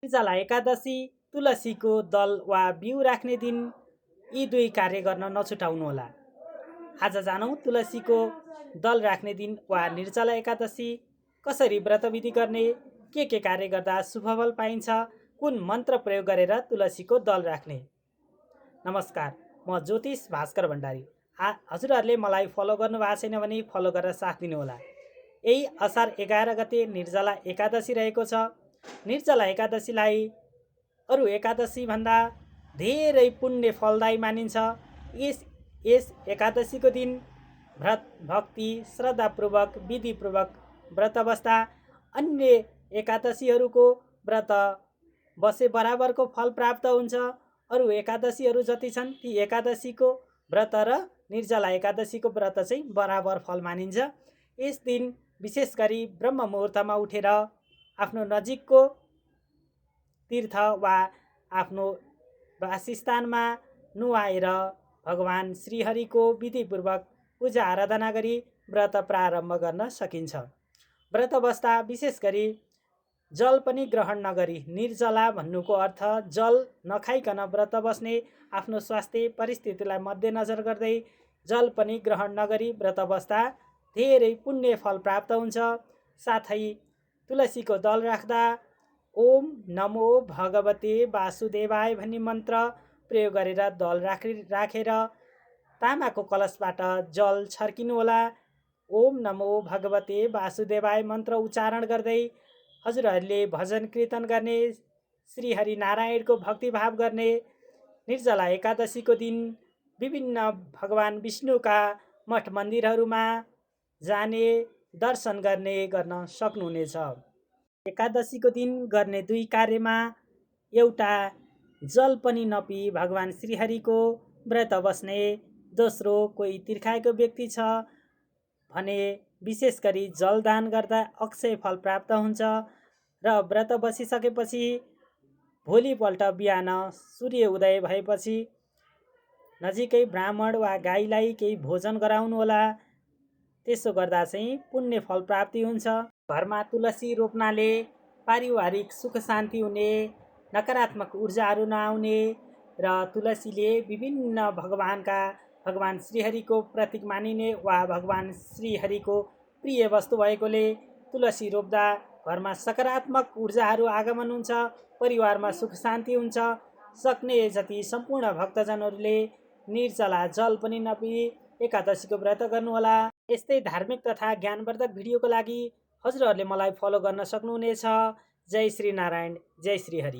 निर्जला एकादशी, तुलसीको दल वा बिउ राख्ने दिन यी दुई कार्य गर्न नछुटाउनुहोला। आज जानौँ तुलसीको दल राख्ने दिन वा निर्जला एकादशी कसरी व्रतविधि गर्ने, के कार्य गर्दा शुभ फल पाइन्छ, कुन मन्त्र प्रयोग गरेर तुलसीको दल राख्ने। नमस्कार, म ज्योतिष भास्कर भण्डारी। हजुरहरूले मलाई फलो गर्नु भएको छैन भने फलो गरेर साथ दिनुहोला। यही असार 11 गते निर्जला एकादशी रहेको छ। निर्जला एकादशीलाई अरू एकादशी भन्दा धेरै पुण्य फलदायी मानिन्छ। यस एकादशीको दिन व्रत, भक्ति, श्रद्धापूर्वक, विधिपूर्वक व्रत बस्दा अन्य एकादशीहरूको व्रत बसे बराबरको फल प्राप्त हुन्छ। अरू एकादशीहरू जति छन् ती एकादशीको व्रत र निर्जला एकादशीको व्रत चाहिँ बराबर फल मानिन्छ। यस दिन विशेष गरी ब्रह्म मुहुर्तमा उठेर आफ्नो नजिकको तीर्थ वा आफ्नो वासस्थानमा नुहाएर भगवान श्रीहरिको विधिपूर्वक पूजा आराधना गरी व्रत प्रारम्भ गर्न सकिन्छ। व्रत बस्दा विशेष गरी जल पनि ग्रहण नगरी, निर्जला भन्नुको अर्थ जल नखाइकन व्रत बस्ने, आफ्नो स्वास्थ्य परिस्थितिलाई मध्यनजर गर्दै जल पनि ग्रहण नगरी व्रत बस्दा धेरै पुण्य फल प्राप्त हुन्छ। साथै तुलसीको दल राख्दा ओम नमो भगवते वासुदेवाय भन्ने मन्त्र प्रयोग गरेर दल राखेर तामाको कलशबाट जल छर्किनुहोला। ओम नमो भगवते वासुदेवाय मन्त्र उच्चारण गर्दै हजुरहरूले भजन कीर्तन गर्ने, श्रीहरि नारायणको भक्तिभाव गर्ने। निर्जला एकादशीको दिन विभिन्न भगवान विष्णुका मठ मन्दिरहरूमा जाने, दर्शन गर्न सक्नुहुनेछ। एकादशीको दिन गर्ने दुई कार्यमा एउटा जल पनि नपिई भगवान श्रीहरिको व्रत बस्ने, दोस्रो कोही तिर्खाएको व्यक्ति छ भने विशेष गरी जलदान गर्दा अक्षय फल प्राप्त हुन्छ। र व्रत बसिसकेपछि भोलिपल्ट बिहान सूर्य उदय भएपछि नजिकै ब्राह्मण वा गाईलाई केही भोजन गराउनुहोला। त्यसो गर्दा चाहिँ पुण्य फल प्राप्ति हुन्छ। घरमा तुलसी रोप्नाले पारिवारिक सुख शान्ति हुने, नकारात्मक ऊर्जाहरू नआउने र तुलसीले विभिन्न भगवान श्रीहरिको प्रतीक मानिने वा भगवान श्रीहरिको प्रिय वस्तु भएकोले तुलसी रोप्दा घरमा सकारात्मक ऊर्जाहरू आगमन हुन्छ, परिवारमा सुख शान्ति हुन्छ। सक्ने जति सम्पूर्ण भक्तजनहरूले निर्जला जल पनि नपिई एकादशीको व्रत गर्नुहोला। यस्तै धार्मिक तथा ज्ञानवर्धक भिडियोको लागि हजुरहरूले मलाई फलो गर्न सक्नुहुनेछ। जय श्री नारायण, जय श्री हरि।